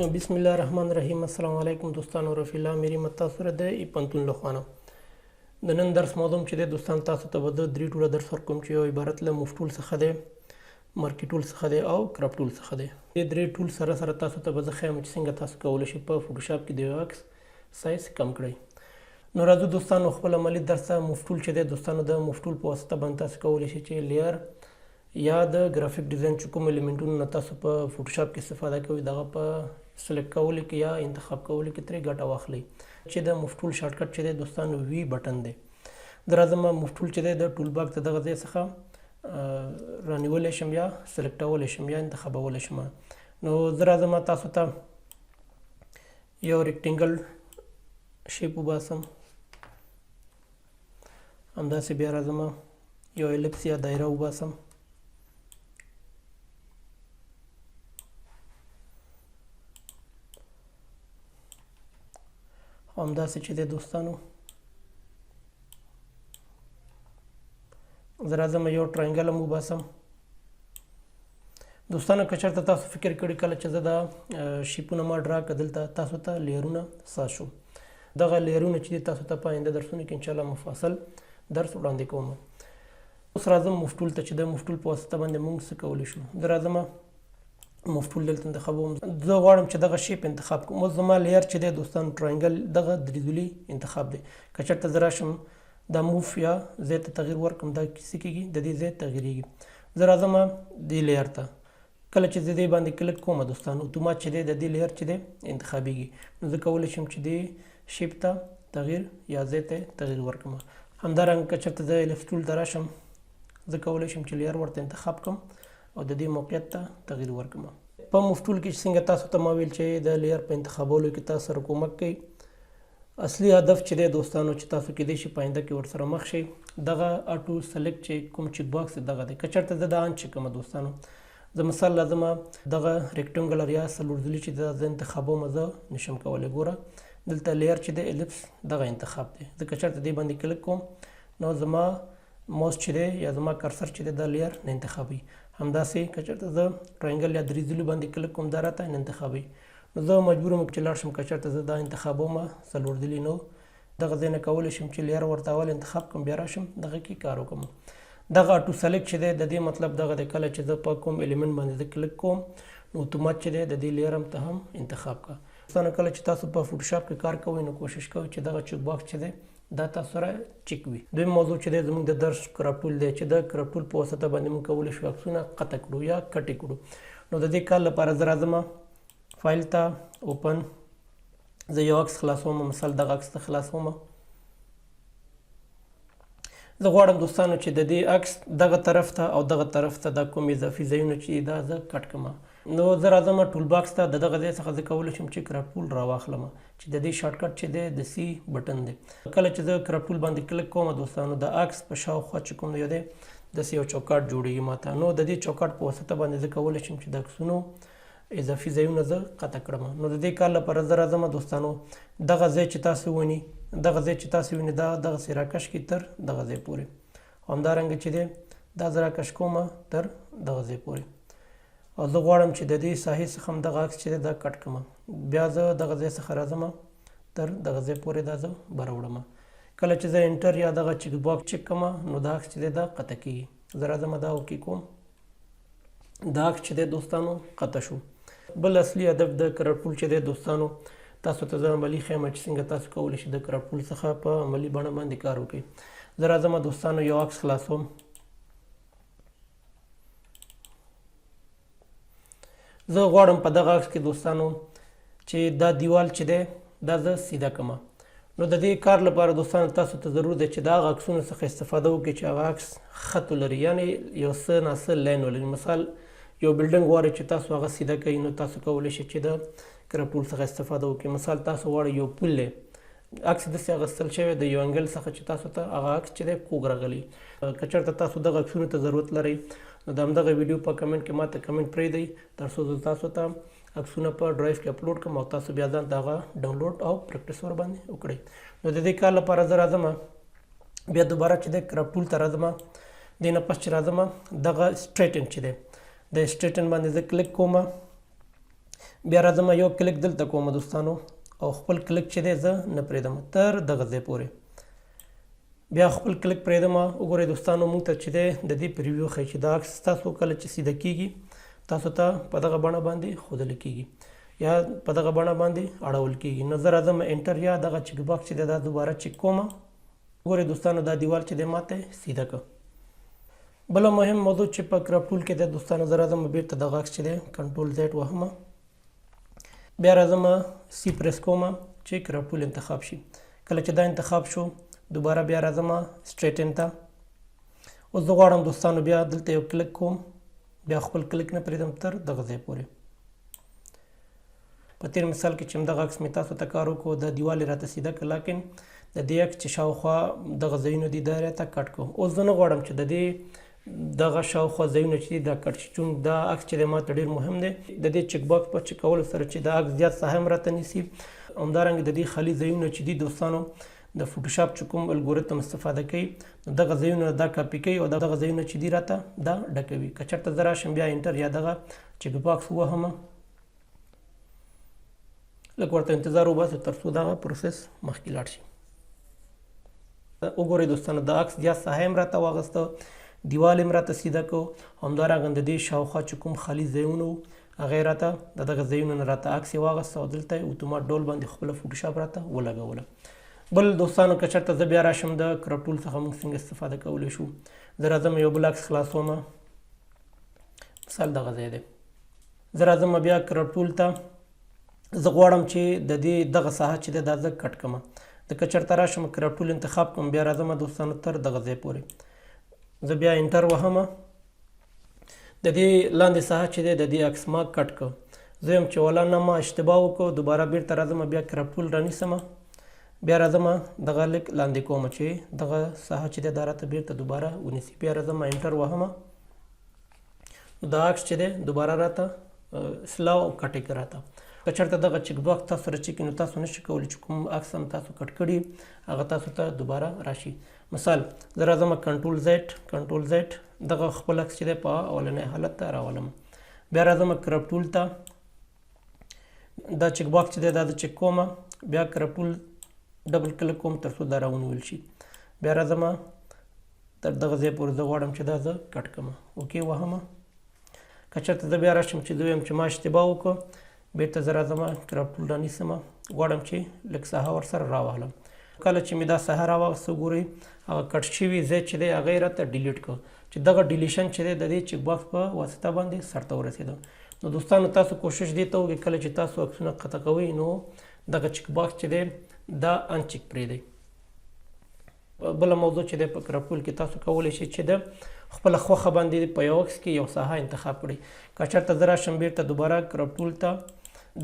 بسم الله الرحمن الرحیم. السلام علیکم دوستانو، رفیع الله میری متا سره د ای پنتون لخوانه د نن درس موضوع چې دی دوستان، تاسو ته به د درې ټوله درس ورکوم چې یو عبارت له move tool څخه دی، marquee tool څخه دی او crop tool څخه دی. دې درې tool سره سره تاسو ته به زه ښیم چې څنګه تاسو کولی شئ په فوټوشاپ کې د یو عکس سایز کم کړئ. نو راځو دوستانو خپل عملي درس ته. move tool چې دی دوستانو، د move tool په واسطه باندې تاسو کولی شئ چې layer یا د ګرافیک ډیزاین چې کوم الیمنټونه نه تاسو په فوټوشاپ کې استفاده کوئ، دغه په select کولو کې یا انتخاب کولو کې ترې ګټه واخلئ. چې د move tool shortcut چې دی دوستانو، V button دی. د راځم move tool چې دی د tool box د دغه ځای څخه رانیولی شم یا select ولی شم یا انتخابولی شم. نو زه راځم تاسو ته یو rectangle shape وباسم. همداسې بیا راځم یو ellipse یا دایره وباسم. همداسې چې دی دوستانو، زه راځم یو triangle هم وباسم. دوستانو، که چېرته تاسو فکر کړی، کله چې زه دا shape ونه ما draw کړه، دلته تاسو ته layer ونه ساز شو. دغه layer ونه چې دي، تاسو ته په آینده درسونو کې انشاءالله مفصل درس وړاندې کوم. اوس راځم move tool ته چې د move tool په واسطه باندې موږ څه کولی شو. زه راځم move tool دلته انتخابوم. زه غواړم چې دغه shape انتخاب کوم. اوس زما layer چې دی دوستان، triangle دغه درې ضلعي انتخاب دی. که چېرته زه راشم دا move یا ځای ته تغییر ورکړم، دا څه کېږي؟ د دې ځای تغییرېږي. زه راځم دې layer ته. کله چې زه دې باندې کلیک کوم دوستان، اتومات چې دی د دې layer چې دی انتخابېږي. نو زه کولی شم چې دې shape ته تغییر یا ځای ته تغییر ورکړم. همدارنګه که چېرته زه ellipse tool ته راشم، زه کولی شم چې layer ورته انتخاب کړم او د دې موقعیت ته تغییر ورکړم. په move tool کې چې څنګه تاسو ته ما ویل چې د layer په انتخابولو کې تاسو سره کومک کوي، اصلي هدف چې دی دوستانو، چې تاسو کېدای شي په آینده کې ورسره مخ شئ، دغه auto select چې کوم check box دی دغه دی. که چېرته زه دا on check کړم دوستانو، زه مثال لازمه دغه rectangular یا څلور ضلعي چې دا زه انتخابوم، زه نشم کولی. ګوره، دلته layer چې دی ellipse دغه انتخاب دی. زه که چېرته دې باندې کلیک کوم، نو زما موس چې دی یا زما cursor چې دی دا layer نه انتخابوي. همداسې که چېرته زه triangle یا درې ضلعي باندې کلیک کوم، دا راته نه انتخابوي. نو زه مجبور یم چې لاړ شم. که چېرته زه دا انتخابوم څلور ضلعي، نو دغه ځای نه کولی شم چې layer ورته اول انتخاب کړم، بیا راشم دغه کې کار وکړم. دغه auto select چې دی، د دې مطلب دغه دی، کله چې زه په کوم element باندې زه کلیک کوم، نو اتومات چې دی د دې layer هم ته هم انتخاب کړه. دوستانو، کله چې تاسو په فوټوشاپ کې کار کوئ، نو کوشش کوئ چې دغه check box چې دی دا تاسو سره چک وي. دویم موضوع چې دی زموږ د درس crop tool دی چې د crop tool په واسطه باندې موږ کولی شو عکسونه قطع کړو یا cut یې کړو. نو د دې کار لپاره زه راځم فایل ته، open، زه یو عکس خلاصوم. مثال دغه عکس ته خلاصوم. زه غواړم دوستانو چې د دې عکس دغه طرف ته او دغه طرف ته دا کوم اضافي ځایونه چې دا زه cut کړم. نو زه راځم tool box ته. د دغه ځای څخه زه کولی شم چې crop tool راواخلم چې د دې shortcut چې دی د C button دی. کله چې زه crop tool باندې کلیک کوم دوستانو، د عکس په شاوخوا چې کوم یو دی داسې یو چوکاټ جوړېږي ماته. نو د دې چوکاټ په واسطه باندې زه کولی شم چې د عکسونو اضافي ځایونه زه قطع کړم. نو د دې کار لپاره زه راځم دوستانو، دغه ځای چې تاسو وینئ، دغه ځای چې تاسو وینئ، دا دغسې راکش کړئ تر دغه ځای پورې. همدارنګه چې دی دا زه راکش کوم تر دغه ځای پورې او زه غواړم چې د دې ساحې څخه هم دغه عکس چې دی دا cut کړم. بیا زه دغه ځای څخه راځم تر دغه ځای پورې دا زه بره وړم. کله چې زه enter یا دغه check box check کړم، نو دا عکس چې دی دا قطع کېږي. زه راځم دا okay کوم. دا عکس چې دی دوستانو قطع شو. بل اصلي هدف د crop tool چې دی دوستانو، تاسو ته زه عملي ښیم چې څنګه تاسو کولی شئ د crop tool څخه په عملي بڼه باندې کار وکړئ. زه راځم دوستانو یو عکس خلاصوم. زه غواړم په دغه عکس کې دوستانو چې دا دیوال چې دی دا زه سیده کړم. نو د دې کار لپاره دوستانو تاسو ته ضرور دی چې د هغه عکسونو څخه استفاده وکړئ چې هغه عکس خط ولري، یعنی یو څه نا څه line ولري. مثال یو building غواړئ چې تاسو هغه سیده کړئ، نو تاسو کولی شئ چې د crop tool څخه استفاده وکړئ. مثال تاسو غواړئ یو پل دی، عکس داسې اخیستل شوی د یو angle څخه چې تاسو ته هغه عکس چې دی کوږ راغلی. که چېرته تاسو دغه عکسونو ته ضرورت لرئ، نو د همدغه ویډیو په کمنټ کې ماته کمنټ پرېږدئ، تر څو زه تاسو ته عکسونه په ډرایو کې اپلوډ کړم او تاسو بیا ځان ته هغه ډاونلوډ او practice ور باندې وکړئ. نو د دې کار لپاره زه راځم بیا دوباره چې د crop tool ته راځم. دې نه پس چې راځم دغه straighten چې دی، د straighten باندې زه کلیک کوم. بیا راځم یو کلیک دلته کوم دوستانو او خپل کلیک چې دی زه نه پرېږدم تر دغه ځای پورې. بیا خپل کلیک پرېږدم. وګورئ دوستانو موږ ته چې دی د دې preview ښیي چې دا عکس ستاسو کله چې سیده کېږي تاسو ته په دغه بڼه باندې ښودل کېږي یا په دغه بڼه باندې اړول کېږي. نو زه راځم enter یا دغه check box چې دی دا دوباره چک کوم. وګورئ دوستانو دا دیوال چې دی ماته سیده کړ. بله مهم موضوع چې په crop tool کې دی دوستانو، زه راځم بیرته دغه عکس چې دی control Z وهم، بیا راځم C press کوم چې crop tool انتخاب شي. کله چې دا انتخاب شو دوباره بیا راځم straighten ته. اوس زه غواړم دوستانو بیا دلته یو کلیک کوم، بیا خپل کلیک نه پرېږدم تر دغه ځای پورې. په تیر مثال کې چې همدغه عکس مې تاسو ته کار وکړو دا دیوال یې راته سیده کړ، لاکن د دې عکس چې شاوخوا دغه ځایونه دي دا راته کټ کړو. اوس زه نه غواړم چې د دې دغه شاوخوا ځایونه چې دي دا کټ شي، چون دا عکس چې دی ماته ډېر مهم دی. د دې check box په چک کولو سره چې دا عکس زیات ساحه هم راته نیسي، همدارنګه د دې خالي ځایونه چې دي دوستانو د فوټوشاپ چې کوم الګوریتم استفاده کوي نو دغه ځایونه دا کاپي کوي او دغه ځایونه چې دي راته دا ډکوي. که چېرته زه راشم بیا enter یا دغه check box ووهم، لږ ورته انتظار وباسو تر څو دغه process مخکې لاړ شي. وګورئ دوستانو دا عکس بیا ساحه هم راته واغسته، دیوال هم راته سیده کړو، همدارنګه د دې شاوخوا چې کوم خالي ځایونه وو هغه یې راته د دغه ځایونو نه راته عکس یې واغسته او دلته یې اتومات ډول باندې خپله فوټوشاپ راته ولګوله. بل دوستانو که چېرته زه بیا راشم د crop tool څخه موږ څنګه استفاده کولی شو، زه راځم یو بل عکس خلاصوم، مثال دغه ځای دی. زه راځم بیا crop tool ته، زه غواړم چې د دې دغه ساحه چې ده دا زه cut کړم. زه که چېرته راشم crop tool انتخاب کړم، بیا راځم دوستانو تر دغه ځای پورې، زه بیا enter وهم. د دې لاندې ساحه چې دی د دې عکس ما cut کړ. زه یم چې ولا نه ما اشتباه وکړو، دوباره بیرته راځم بیا crop tool رانیسم، بیا راځم دغه لږ لاندې کوم چې دغه ساحه چې دی دا راته بیرته دوباره ونیسي. بیا راځم enter وهم، دا عکس چې دی دوباره راته اصلاح او cut یې کړه راته. که چېرته دغه check box تاسو سره چک نو تاسو نشئ کولی چې کوم عکس هم تاسو cut کړي هغه تاسو ته دوباره راشي. مثال زه راځم control Z، control Z، دغه خپل عکس چې دی په اولنی حالت ته راولم. بیا راځم crop tool ته، دا check box چې دی دا زه چک کوم، بیا crop tool double click کوم تر څو دا راونیول شي. بیا راځم تر دغه ځای پورې، زه غواړم چې دا زه cut کړم، okay وهم. که چېرته زه بیا راشم چې زه ویم چې ما اشتباه وکړه، بیرته زه راځم crop tool رانیسم، غواړم چې لږ ساحه ورسره راوهلم. کله چې مې دا ساحه راواخیسته وګورئ هغه cut شوي ځای چې دی هغه یې راته delete کړ، چې دغه deletion چې دی د دې check box په واسطه باندې سرته ورسېده. نو دوستانو تاسو کوشش دې ته وکړئ کله چې تاسو عکسونه قطع کوئ نو دغه check box چې دی دا uncheck پرېږدئ. بله موضوع چې دی په crop tool کې تاسو کولی شئ چې د خپله خوښه باندې په یو عکس کې یو ساحه انتخاب کړئ. که چېرته زه راشم بیرته دوباره crop tool ته،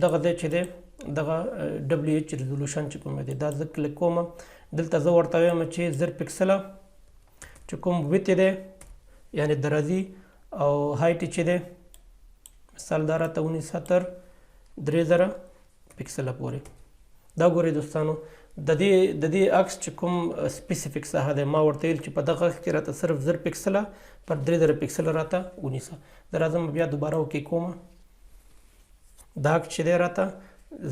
دغه ځای چې دی دغه W H resolution چې کوم دی دا زه کلیک کوم، دلته زه ورته وایم چې 1000 پکسله چې کوم width دی یعنې درازي او height چې دی مثال دا راته ونیسه تر 3000 پکسله پورې. دا ګورئ دوستانو د دې عکس چې کوم specific ساحه دی ما ورته ویل چې په دغه عکس کې راته صرف 1000 پکسله پر 3000 پکسله راته ونیسه. زه راځم بیا دوباره okay کوم، دا عکس چې دی راته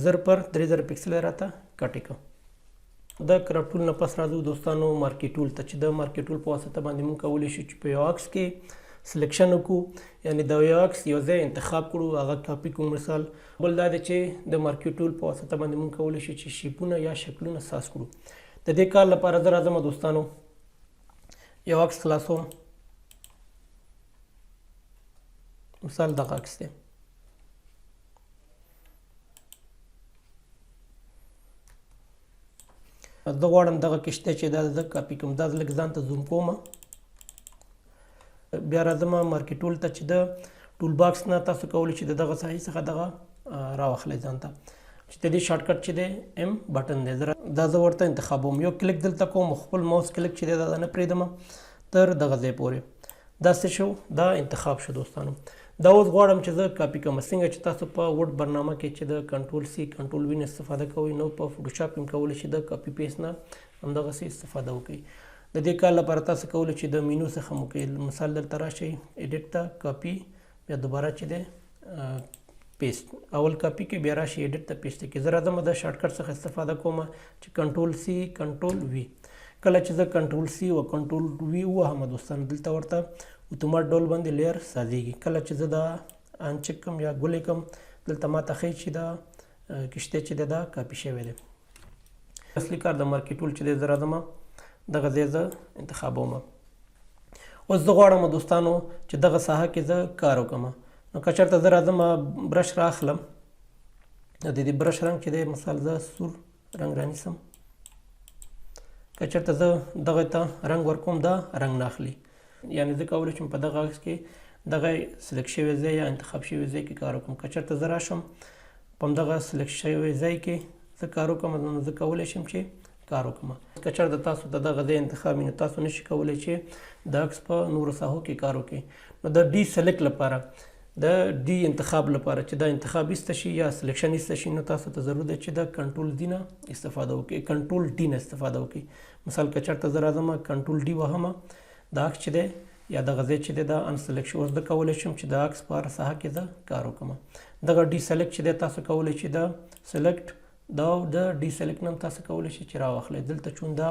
1000 پر 3000 پکسله راته cut یې کړ. د crop tool نه پس راځو دوستانو marquee tool ته، چې د marquee tool په واسطه باندې موږ کولی شو چې په یو عکس کې selection وکړو، یعنې د یو عکس یو ځای انتخاب کړو هغه کاپي کړو. مثال بل دا دی چې د marquee tool په واسطه باندې موږ کولی شو چې shape ونه یا شکلونه ساز کړو. د دې کار لپاره زه راځم دوستانو یو عکس خلاصوم، مثال دغه عکس دی. زه غواړم دغه کشته چې دا زه کاپي کوم، دا زه لږ ځان ته zoom کوم، بیا راځم marquee tool ته چې د tool box نه تاسو کولی شئ د دغه ساحې څخه دغه راواخلئ ځان ته، چې د دې shortcut چې دی M button دی، دا زه ورته انتخابوم. یو کلیک دلته کوم، خپل ماوس کلیک چې دی دا نه پرېږدم تر دغه ځای پورې. دا څه شو؟ دا انتخاب شو دوستانو. دا اوس غواړم چې زه کاپي کوم. څنګه چې تاسو په Word برنامه کې چې د control C control V نه استفاده کوئ نو په فوټوشاپ کې هم کولی شئ د copy paste نه همدغسې استفاده وکړئ. د دې کار لپاره تاسو کولی شئ د مینو څخه مو وکړئ. مثال دلته راشئ edit ته کاپي، بیا دوباره چې دی paste اول کاپي کې، بیا راشي ایډیټ ته، پیسټ کې. زه راځم د shortcut څخه استفاده کوم چې control C control V. کله چې زه control C او control V ووهم دوستان، دلته ورته اتومات ډول باندې layer سازیږي. کله چې زه دا uncheck کوم یا ګولې کوم، دلته ما ته ښیي چې دا کشته چې ده دا کاپي شوی دی. اصلي کار د marquee tool چې دی، زه راځم دغه ځای زه انتخابوم. اوس زه غواړم دوستانو چې دغه ساحه کې زه کار وکړم، نو که چېرته زه راځم برش راخلم، د دې برش رنګ چې دی، مثال زه سور رنګ رانیسم، که چېرته زه دغه ته رنګ ورکوم دا رنګ نه اخلي. یعنې زه کولی شم په دغه عکس کې دغه select شوی ځای یا انتخاب شوی ځای کې کار وکړم. که چېرته زه راشم په همدغه select شوی ځای کې زه کار وکړم، نو زه کولی شم چې کار وکړم. که چېرته تاسو ته دغه ځای انتخاب وي، نو تاسو نشئ کولی چې د عکس په نورو ساحو کې کار وکړئ. نو د deselect لپاره، د ډي انتخاب لپاره چې دا انتخاب ایسته شي یا selection ایسته شي، نو تاسو ته ضرور ده چې د control D نه استفاده وکړئ، control D نه استفاده وکړئ. مثال که چېرته زه راځم control D وهم، دا عکس چې دی یا دغه ځای چې دی دا unselect شو. اوس زه کولی شم چې د عکس په هره ساحه کې زه کار وکړم. دغه deselect چې دی، تاسو کولی شئ د select دا د deselect نم تاسو کولی شئ چې راواخلئ. دلته چون دا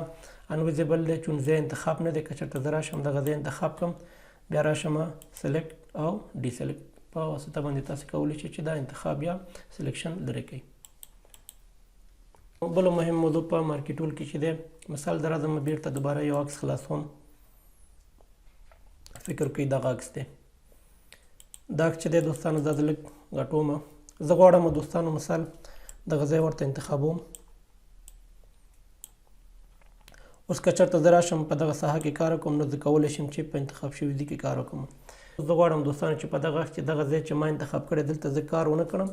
invisible دی، چون ځای انتخاب نه دی، که چېرته زه راشم دغه ځای انتخاب کړم، بیا راشم select او deselect په واسطه باندې تاسو کولی شئ چې دا انتخاب یا selection لرې کړئ. بله مهم موضوع په marquee tool کې چې دی، مثال زه راځم بیرته دوباره یو عکس خلاصوم. فکر کوئ دغه عکس دی. دا عکس چې دی دوستانو، دا زه لږ غټوم. زه غواړم دوستانو مثال دغه ځای ورته انتخابوم. اوس که چېرته زه راشم په دغه ساحه کې کار وکړم، نو زه کولی شم چې په انتخاب شوي ځای کې کار وکړم. زه غواړم دوستانو چې په دغه عکس چې دغه ځای چې ما انتخاب کړی دلته زه کار ونه کړم،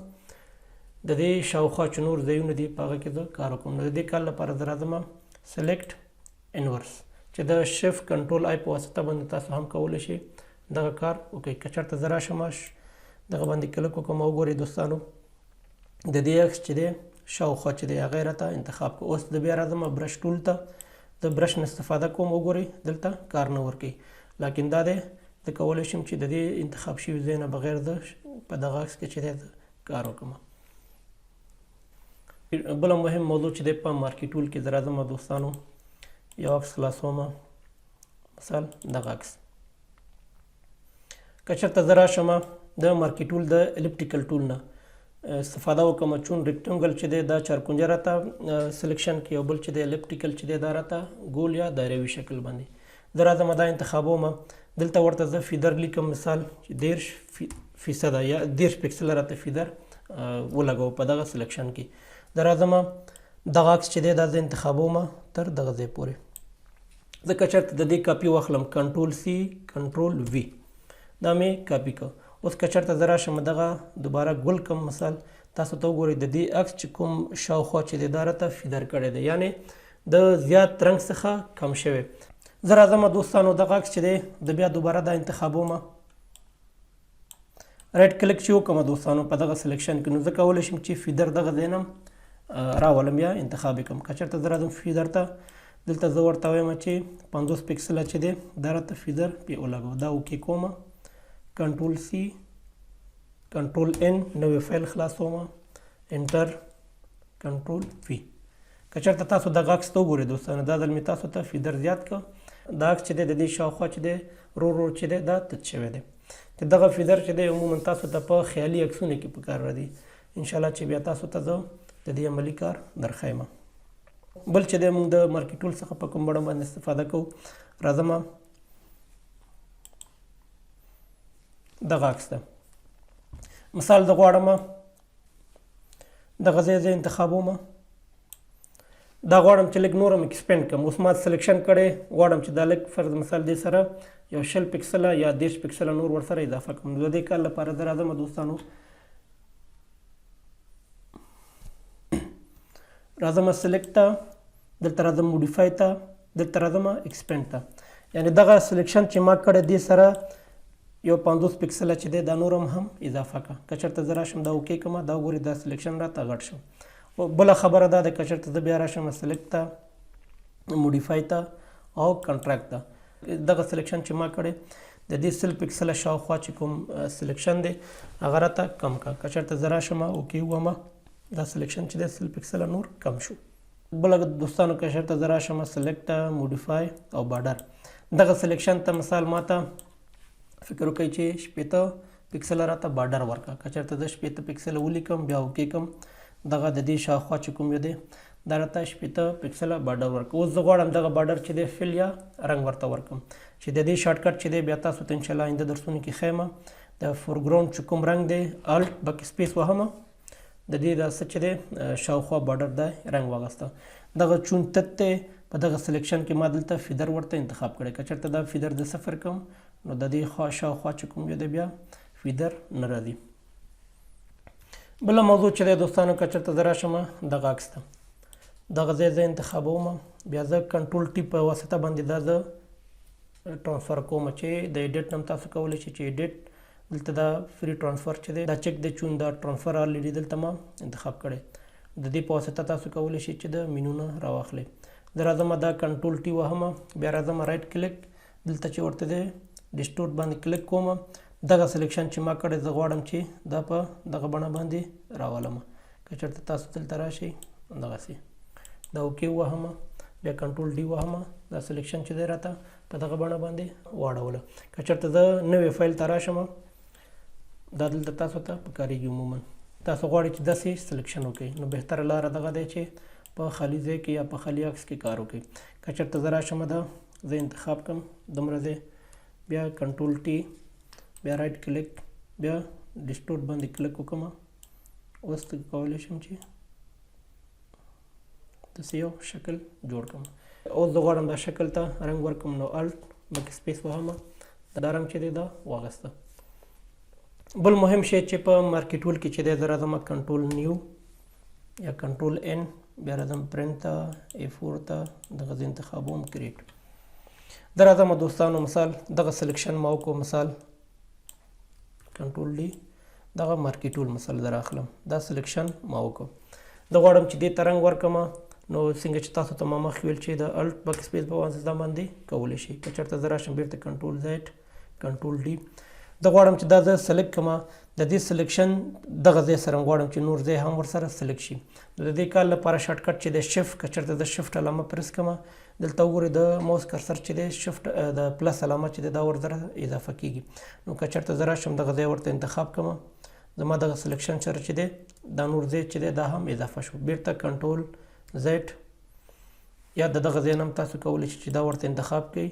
د دې شاوخوا چې نور ځایونه دي په هغه کې زه کار وکړم. نو د دې کار لپاره زه راځم select inverse چې د shift control I په واسطه باندې تاسو هم کولی شئ دغه کار وکړئ. که چېرته زه راشم دغه باندې کلیک وکړم، وګورئ دوستانو، د دې عکس چې دی شاوخوا چې دی هغه یې راته انتخاب کړو. اوس زه بیا راځم brush tool ته، د برش نه استفاده کوم. وګورئ دلته کار نه ورکوي، لکن دا دی زه کولی شم چې د دې انتخاب شوي ځای نه بغیر زه په دغه عکس کې چې دی کار وکړم. بله مهم موضوع چې دی په marquee tool کې، زه راځم دوستانو یو عکس خلاصوم. مثال دغه عکس، که چېرته زه راشم د marquee tool د elliptical tool نه استفاده وکړم، چون rectangle چې دی دا چارکنجه راته selection کې او بل چې دی elliptical چې دی دا راته ګول یا دایروي شکل باندې. زه راځم دا انتخابوم، دلته ورته زه feather لیکم، مثال چې 30% یا 30 پیکسله راته feather ولګوم په دغه selection کې. زه راځم دغه عکس چې دی دا زه انتخابوم تر دغه ځای پورې. زه که چېرته د دې کاپي واخلم، control C control V، دا مې کاپي کړ. اوس که چېرته زه راشم دغه دوباره ګل کم، مثال تاسو ته وګورئ د دې عکس چې کوم شاوخوا چې دی دا راته feather کړی دی، یعنې د زیات رنګ څخه کم شوی. زه راځم دوستانو دغه عکس چې دی د بیا دوباره دا انتخابوم، right click چې وکړم دوستانو په دغه selection کې، نو زه کولی شم چې feather دغه ځای نه راولم یا انتخاب یې کړم. که چېرته زه راځم feather ته، دلته زه ورته وایم چې 50 پیکسله چې دی دا راته feather پې ولګوه. دا okay کوم، control C control N، نوی فایل خلاصوم، enter control V. که چېرته تاسو دغه عکس ته وګورئ دوستانو، دا ځل مې تاسو ته feather زیات کړ. دا عکس چې دی د دې شاوخوا چې دی رو رو چې دی دا تت شوی دی. چې دغه feather چې دی عموما تاسو ته په خیالي عکسونو کې په کار راځي. انشاءالله چې بیا تاسو ته زه د دې عملي کار درښیم. بل چې دی موږ د marquee tool څخه په کوم بڼه باندې استفاده کوو، راځم دغه عکس ته. مثال زه غواړم دغه ځای زه انتخابوم، دا غواړم چې لږ نور هم expand کړم. اوس ما selection کړی، غواړم چې دا لږ فرض مثال دې سره یو 20 پیکسله یا 30 پیکسله نور ورسره اضافه کړم. نو د دې کار لپاره زه راځم دوستانو، راځم select ته، دلته راځم modify ته، دلته راځم expand ته. یعنې دغه selection چې ما کړی دې سره یو 50 پیکسله چې دی دا نور هم اضافه کړه. که چېرته زه راشم دا okay کړم، دا وګورئ دا selection راته غټ شو. بله خبره دا ده که چېرته زه بیا راشم select ته، modify ته او contract ته، دغه selection چې ما کړی د د دې 100 پکسله شاوخوا چې کوم selection دی هغه راته کم کړه. که چېرته زه راشم okay ووایم، دا selection چې دی 100 پکسله نور کم شو. بله دوستانو که چېرته زه راشم select، modify او border، دغه selection ته مثال ماته فکر وکړئ چې 60 پکسله راته border ورکړه. که چېرته زه 60 پکسله ولیکم بیا okay کم، دغه د دې شاوخوا چې کوم یو دی دا راته 60 پکسله border ورکړه. اوس زه غواړم دغه border چې دی fill یا رنګ ورته ورکړم چې د دې shortcut چې دی بیا تاسو ته انشاءالله آینده درسونو کې ښیم. د foreground چې کوم رنګ دی Alt backspace وهم، د دې دا څه چې دی شاوخوا border دی رنګ واغسته. دغه چون تت دی په دغه selection کې ما دلته feather ورته انتخاب کړی. که چېرته دا feather د 0 کم نو د دې خوا شاوخوا چې کوم یو دی بیا feather نه راځي. بله موضوع چې دی دوستانو، که چېرته زه راشم دغه عکس ته، دغه ځای زه انتخابوم، بیا زه control T په واسطه باندې دا زه transfer کوم چې د edit نم تاسو کولی شئ چې edit دلته دا free transfer چې دی دا چک دی، چون دا transfer already دلته ما انتخاب کړی، د دې په واسطه تاسو کولی شئ چې د مینونه راواخلئ. زه راځم دا control T وهم، بیا راځم right click دلته چې ورته دی distort باندې کلیک کوم، دغه selection چې ما کړی زه غواړم چې دا په دغه بڼه باندې راولم. که چېرته تاسو دلته راشئ دغسې دا okay وهم، بیا control D وهم، دا selection چې دی راته په دغه بڼه باندې واړوله. که چېرته زه نوې فایل ته راشم دا دلته تاسو ته پکارېږي. عموما تاسو غواړئ چې داسې selection وکړئ نو بهتره لاره دغه دی چې په خالي ځای کې یا په خالي عکس کې کار وکړئ. که چېرته زه راشم دا زه انتخاب کړم دومره ځای، بیا control T، بیا right click، بیا distort باندې کلیک وکړم، اوس کولی شم چې داسې یو شکل جوړ کړم. اوس زه غواړم دا شکل ته رنګ ورکړم نو Alt backspace وهم، دا رنګ چې دی دا واغسته. بل مهم شی چې په marquee tool کې چې دی زه راځم control new یا control N، بیا راځم پرنټ ته A4 ته دغه زه انتخابوم create. زه راځم دوستانو مثال دغه selection ما وکړو، مثال control D، دغه marquee tool مثال زه راخلم، دا selection ما وکړو. زه غواړم چې دې ته رنګ ورکړم نو څنګه چې تاسو ته ما مخکې ویل چې د Alt backspace په واسطه باندې کولی شئ. که چېرته زه راشم بېرته control Z control D، زه غواړم چې دا زه select کړم، د دې selection دغه ځای سره غواړم چې نور ځای هم ورسره select شي. نو د دې کار لپاره shortcut چې دی shift، که چېرته زه shift علامه پرس کړم دلته وګورئ د mouse cursor چې دی شفت د plus علامه چې دی دا ورسره اضافه کیږي. نو که چېرته زه راشم دغه ځای ورته انتخاب کړم، زما دغه selection سره چې دی دا نور ځای چې دی دا هم اضافه شو. بېرته control Z یا د دغه ځای نه هم تاسو کولی شئ چې دا ورته انتخاب کړئ،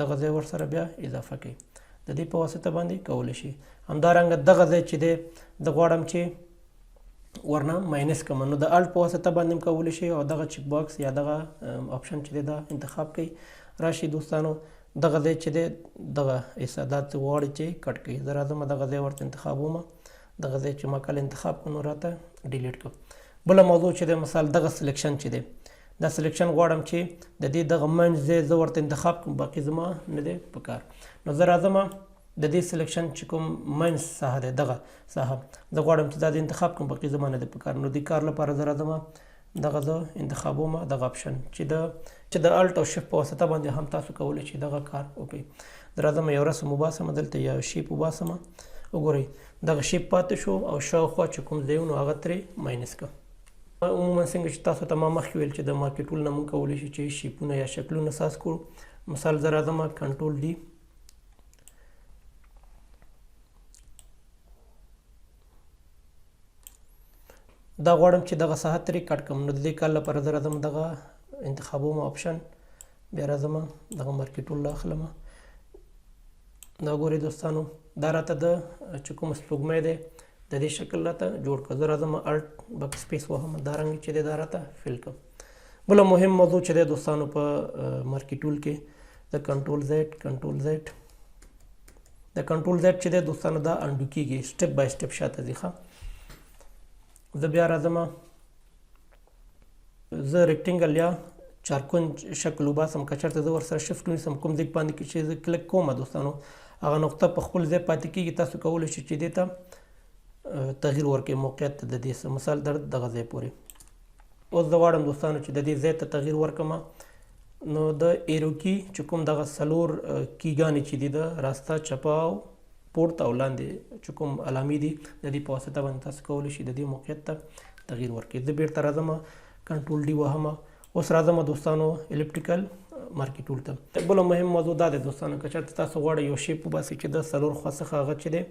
دغه ځای ورسره بیا اضافه کړئ، د دې په واسطه باندې کولی شئ. همدارنګه دغه ځای چې دی زه غواړم چې ورنه minus کړم، نو د Alt په واسطه باندې هم کولی شئ او دغه check box یا دغه option چې دی دا انتخاب کړئ. راشئ دوستانو دغه ځای چې دی دغه حصه دا ته غواړئ چې cut کړئ، زه راځم دغه ځای ورته انتخابوم، دغه ځای چې ما کله انتخاب کړو نو راته delete کړو. بله موضوع چې دی مثال دغه selection چې دی دا selection غواړم چې د دې دغه منځ ځای زه ورته انتخاب کړم، باقي زما نه دی پکار. نو زه راځم د دې selection چې کوم منځ ساحه دی دغه ساحه زه غواړم چې دا د انتخاب کړم، باقي زما نه دی پکار. نو د کار لپاره زه راځم دغه زه انتخابوم دغه option چې د Alt او شفت په واسطه باندې هم تاسو کولی شئ دغه کار وکړئ. زه راځم یو رسم وباسم دلته یو shape وباسم، وګورئ دغه shape پاتې شو او شاوخوا چې کوم ځایونه هغه ترې minus کړم. عموما څنګه چې تاسو ته ما مخکې ویل چې د marquee tool نه موږ کولی شو چې shape ونه یا شکلونه ساز کړو. مثال زه راځم control D، دا غواړم چې دغه ساحه ترې cut کړم، نو د دې کار لپاره زه راځم دغه انتخابوم option، بیا راځم دغه marquee tool راخلم. دا ګورئ دوستانو دا راته د چې کوم سپوږمۍ دی د دې شکل راته جوړ کړ. زه راځم Alt backspace وهم، دا رنګ چې دی دا راته fill کړم. بله مهم موضوع چې دی دوستانو په marquee tool کې د control Z control Z، د control Z چې دی دوستانو دا undo کیږي، step by step شاته ځي. ښه زه بیا راځم زه rectangle یا چارکنج شکل وباسم. که چېرته زه ورسره شفت ونیسم کوم ځای باندې کې چې زه کلیک کوم دوستانو هغه نقطه په خپل ځای پاتې کیږي. تاسو کولی شئ چې دې ته تغییر ورکړئ موقعیت ته د دې څه مثال در دغه ځای پورې. اوس زه غواړم دوستانو چې د دې ځای ته تغییر ورکړم، نو د arrow key چې کوم دغه څلور key ګانې چې دي، د راسته، چپه او پورته او لاندې چې کوم علامې دي، د دې په واسطه باندې تاسو کولی شئ د دې موقعیت ته تغییر ورکړئ. زه بیرته راځم، کنټرول D وهم. اوس راځم دوستانو elliptical marquee tool ته. بله مهم موضوع دا ده دوستانو، که چېرته تاسو غواړئ یو shape وباسئ چې د څلور خوا څخه هغه چې دی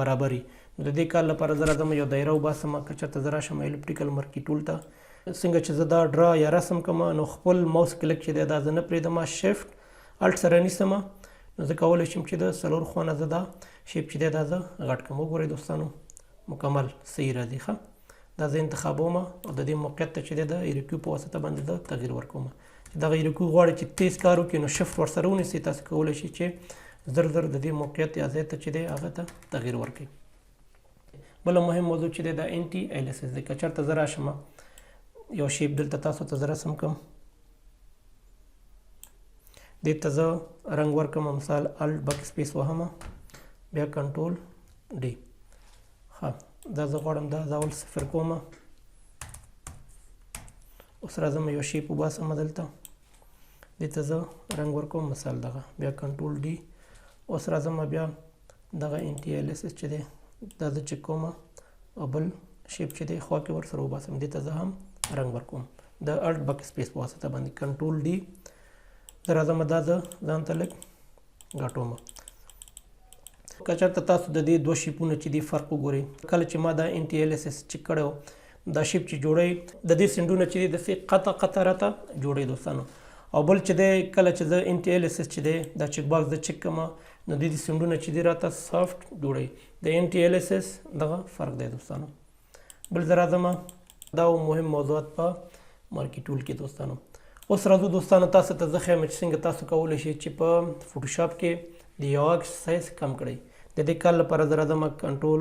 برابري، نو د دې کار لپاره زه راځم یو دایره وباسم. که چېرته زه راشم elliptical marquee tool ته، څنګه چې زه دا draw یا رسم کوم، نو خپل mouse click چې دی دا زه نه پرېږدم، shift alt سره نیسم، نو زه کولی شم چې د څلور خوا نه زه دا shape چې دی دا زه غټ کړم. وګورئ دوستانو، مکمل صحیح راځي. ښه، دا زه انتخابوم او د دې موقعیت ته چې دی د arrow key په واسطه باندې زه تغییر ورکوم. چې دغه arrow key غواړي چې تیز کار وکړي، نو شفت ورسره ونیسئ، تاسو کولی شئ چې زر زر د دې موقعیت یا ځای ته چې دی هغه ته تغییر ورکړئ. بله مهم موضوع چې دی دا anti alias دی. که چېرته زه راشم یو shape دلته تاسو ته زه رسم کړم، دې ته زه رنګ ورکړم، مثال alt backspace وهم، بیا control D. ښه، دا زه غواړم دا زه اول صفر کوم. اوس راځم یو shape وباسم دلته، دې ته زه رنګ ورکوم، مثال دغه، بیا control D. اوس راځم بیا دغه anti alias چې دی دا زه چک کوم او بل shape چې دی خوا کې ورسره وباسم، دې ته زه هم رنګ ورکوم د alt backspace په واسطه باندې، control D. زه راځم دا زه ځان ته لږ غټوم. که چېرته تاسو د دې دوه shape ونه چې دي فرق وګورئ، کله چې ما دا anti alias چک کړی و، دا shape چې جوړوي د دې سندونه چې دي داسې قطع قطع راته جوړوي دوستانو. او بل چې دی، کله چې زه anti alias چې دی دا check box زه چک کړم، نو د دې سندونه چې دي راته soft جوړوي. د anti alias دغه فرق دی دوستانو. بل زه راځم، دا و مهم موضوعات په marquee tool کې دوستانو. اوس راځو دوستانو تاسو ته زه ښیم چې څنګه تاسو کولی شئ چې په فوټوشاپ کې د یو عکس سایز کم کړئ. د دې کار لپاره زه راځم control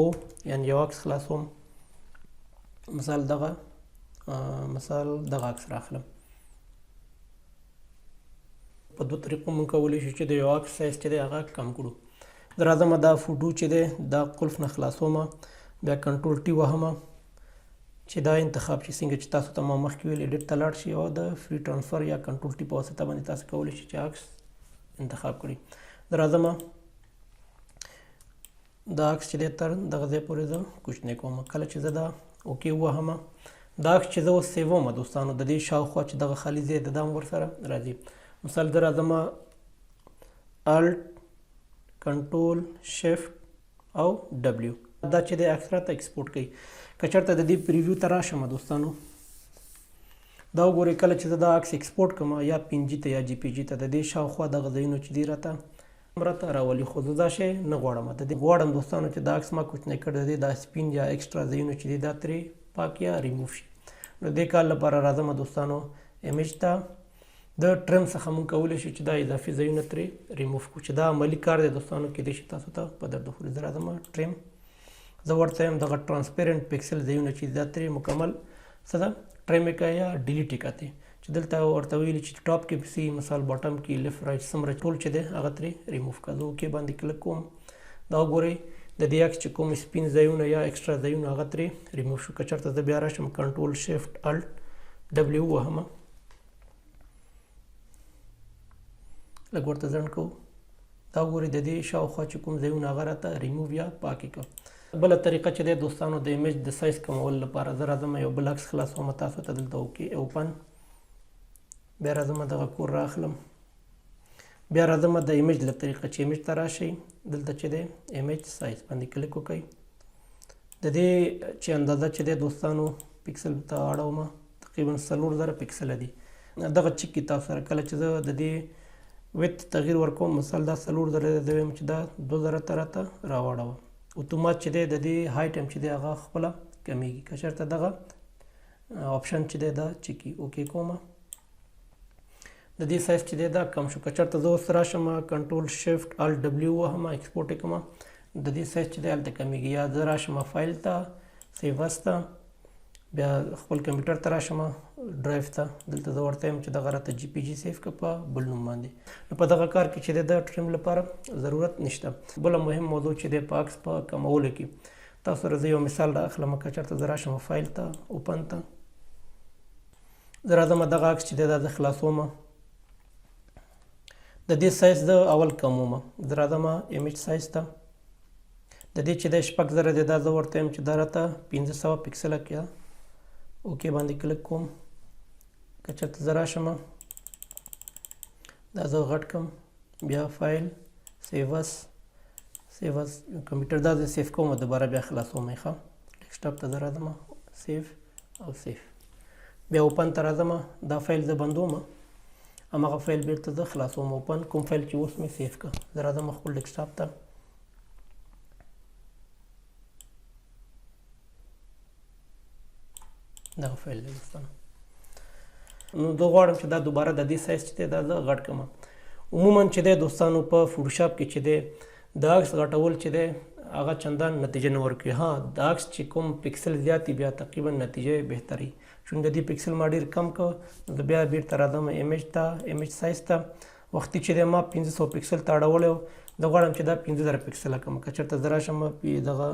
O، یعنی یو عکس خلاصوم، مثال دغه عکس راخلم. په دوه طریقو مونږ کولی شو چې د یو عکس سایز چې دی هغه کم کړو. زه راځم دا فوټو چې دی دا قلف نه خلاصوم، بیا control T وهم چې دا انتخاب شي. څنګه چې تاسو ته ما مخکې ویل، edit ته لاړ شي او د free transfer یا control T په واسطه باندې تاسو کولی شئ چې عکس انتخاب کړئ. زه راځم دا عکس چې دی تر دغه ځای پورې زه کوچنی کوم. کله چې زه دا okay ووهم، دا عکس چې زه اوس save وم دوستانو، د دې شاوخوا چې دغه خالي ځای دی دا هم ورسره راځي. مثال زه راځم alt control shift او W، دا چې دی عکس راته export کوي. که چېرته د دې preview ته راشم دوستانو، دا وګورئ، کله چې زه دا عکس export کړم یا PNG ته یا JPG ته، د دې شاوخوا دغه ځایونه چې دي راته راولي. خو زه دا شی نه غواړم. د دې غواړم دوستانو چې دا عکس ما کوچنی کړی، د دې دا سپین یا extra ځایونه چې دي دا ترې پاک یا ریموو شي. نو دې کار لپاره راځم دوستانو image ته، د trim څخه مونږ کولی شو چې دا اضافي ځایونه ترې ریموو کړو، چې دا عملي کار دی دوستانو، کېدای شي تاسو ته په درد وخوري. زه راځم trim، زه ورته یم دغه transparent pixel ځایونه چې دا ترې مکمل څه ده trim یې کړه یا delete یې کړه، چې دلته ورته ویلي چې top کې پسې مثال bottom کې left right څومره ټول چې دی هغه ترې ریموو کړه. زه okay باندې کلیک کوم، دا وګورئ د دې عکس چې کوم سپین ځایونه یا extra ځایونه هغه ترې ریموو شو. که چېرته زه بیا راشم control shift alt W وهم، لږ ورته ځنډ کوو، دا وګورئ د دې شاوخوا چې کوم ځایونه هغه راته ریموو یا پاک یې کړه. بله طریقه چې دی دوستانو د image د سایز کمولو لپاره، زه راځم یو بل عکس خلاصوم تاسو ته دلته okay open، بیا راځم دغه کور راخلم، بیا راځم د image له طریقه چې image ته راشئ، دلته چې دی image size باندې کلیک وکړئ. د دې چې اندازه چې دی دوستانو پیکسل ته اړوم، تقریبا 4000 پیکسل دي. دغه چک کتاب سره کله چې زه د دې width تغییر ورکوم، مثال دا 4000 دی، زه وایم چې دا 2000 ته راته راواړوه، اتومات چې دی د دې height هم چې دی هغه خپله کمیږي. که چېرته دغه option چې دی دا چک کړي okay کوم، د دې سایز چې دی دا کم شو. که چېرته زه اوس راشم control shift alt W وهم، export یې کړم، د دې سایز چې دی هلته کمیږي. یا زه راشم فایل ته save as ته، بیا خپل کمپیوټر ته راشم ډرایو ته، دلته زه ورته یم چې دغه راته JPG save کړه په بل نوم باندې. نو په دغه کار کې چې دی د trim لپاره ضرورت نشته. بله مهم موضوع چې دی په عکس په کمولو کې تاسو سره زه یو مثال را اخلم. که چېرته زه راشم فایل ته open ته، زه راځم دغه عکس چې دی دا زه خلاصوم. د دې سایز زه اول کموم. زه راځم image size ته، د دې چې دی 6000 دی، دا زه ورته وایم چې دا راته 500 پکسله کړه. okay باندې کلیک کوم. که چېرته زه راشم دا زه غټ کړم، بیا file save as، save as computer، دا زه save کوم، دوباره بیا خلاصوم یې. ښه، ډیسکټاپ ته زه راځم، save او save، بیا open ته راځم. دا فایل زه بندوم، هماغه فایل بیرته زه خلاصوم، open، کوم فایل چې اوس مې save کړ. زه راځم خپل ډیسکټاپ ته. دغه فایل دی دوستانو. نو زه غواړم چې دا دوباره د دې سایز چې دی دا زه غټ کړم. عموما چې دی دوستانو په فوټوشاپ کې چې دی د عکس غټول چې دی هغه چندان نتیجه نه ورکوي. ها، د عکس چې کوم پکسل زیات بیا تقریبا نتیجه بهتري. چون د دې پکسل ما ډیر کم کړ، زه بیا بیرته راځم image ته، image size ته. وختي چې دی ما 500 پکسل ته اړولی و، زه غواړم چې دا 5000 پکسله کړم. که چېرته زه راشم دغه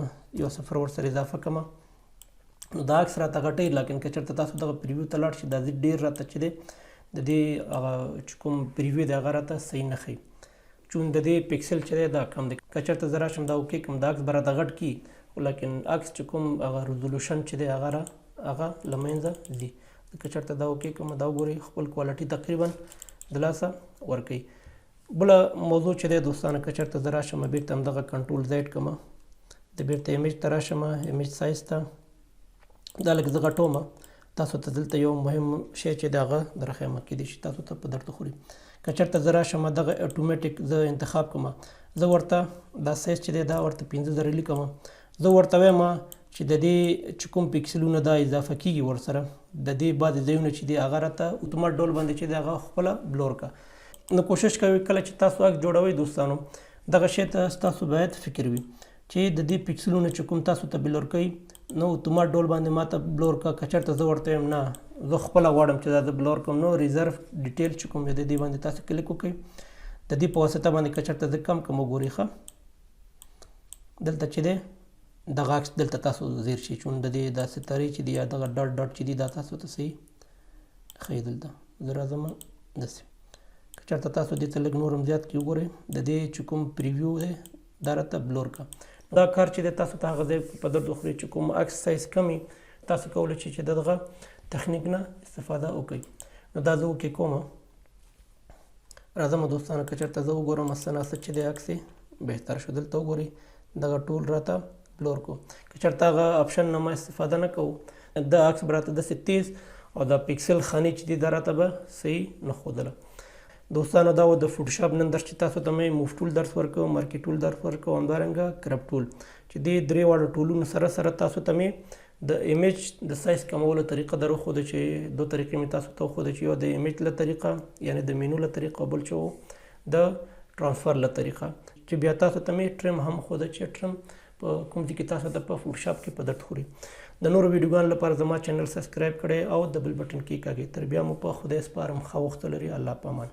یو صفر ورسره اضافه کړم، نو دا عکس راته غټوي. لیکن که چېرته تاسو دغه preview ته لاړ شئ، دا ډېر راته چې دی د دې هغه چې کوم preview دی هغه راته صحیح نه ښیي، چون د دې پکسل چې دی دا کم دی. که چېرته زه راشم دا okay کړم، دا عکس به راته غټ کړي، خو لیکن عکس چې کوم هغه resolution چې دی هغه هغه له منځه ځي. که چېرته دا okay کړم، دا وګورئ خپل quality تقریبا د لاسه ورکوي. بله موضوع چې دی دوستانو، که چېرته زه راشم بېرته همدغه control Z کړم، د بېرته image ته راشم، image size ته، دا لږ زه غټوم. تاسو ته دلته یو مهم شی چې دی هغه درښیم، کېدای شي تاسو ته په درد وخوري. که چېرته زه راشم دغه اتوماتیک زه انتخاب کړم، زه ورته دا سایز چې دی دا ورته 5000 لیکم. زه ورته وایم چې د دې چې کوم پکسلونه دا اضافه کېږي ورسره د دې بعضې ځایونه چې دی هغه راته اتومات ډول باندې چې دی هغه خپله blur کړه. نو کوشش کوئ کله چې تاسو عکس جوړوئ دوستانو، دغه شی ته ستاسو باید فکر وي چې د دې پکسلونه چې کوم تاسو ته blur کوي، نو اتومات ډول باندې ماته blur کړه. که چېرته زه ورته وایم نه، زه خپله غواړم چې دا زه blur کړم، نو reserve detail چې کوم دی د دې باندې تاسو کلیک وکړئ. د دې په واسطه باندې که چېرته زه کم کړم، وګورئ ښه دلته چې دی دغه عکس دلته تاسو زیر شي، چون د دې دا ستارې چې دی یا دغه dot dot چې دی دا تاسو ته صحیح ښیي. دلته زه راځم داسې، که چېرته تاسو دې ته لږ نور هم زیات کړئ، وګورئ د دې چې کوم preview دی دا راته blur کړه. دا کار چې دی تاسو ته هغه ځای په درد وخوري چې کوم عکس سایز کم وي، تاسو کولی شئ چې دغه تخنیک نه استفاده وکړئ. نو دا زه okay کوم. راځم دوستانو، که چېرته زه وګورم څه ناڅه چې دی عکس یې بهتر شو. دلته وګورئ دغه ټول راته blur کو. که چېرته هغه option نه ما استفاده نه کوو، دا عکس به راته داسې تیز او دا پکسل خانې چې دي دا راته به صحیح نه ښودله. دوستانو دا و د فوټوشاپ نن درس چې تاسو ته مې move tool درس ورکړ، marquee tool درس ورکړ، همدارنګه crop tool، چې دې درې واړو tool ونو سره سره تاسو ته مې د image د سایز کمولو طریقه در وښوده، چې دوه طریقې مې تاسو ته وښوده، چې یو د image له طریقه یعنی د مینو له طریقه، بل چې د transfer له طریقه، چې بیا تاسو ته مې trim هم ښوده چې trim په کوم ځای کې تاسو ته په فوټوشاپ کې په درد خوري. د نورو ویډیوګانو لپاره زما channel subscribe کړئ او د bell button کېکاږئ. تر بیا مو په خدای سپارم، ښه وخت ولرئ، الله په امان.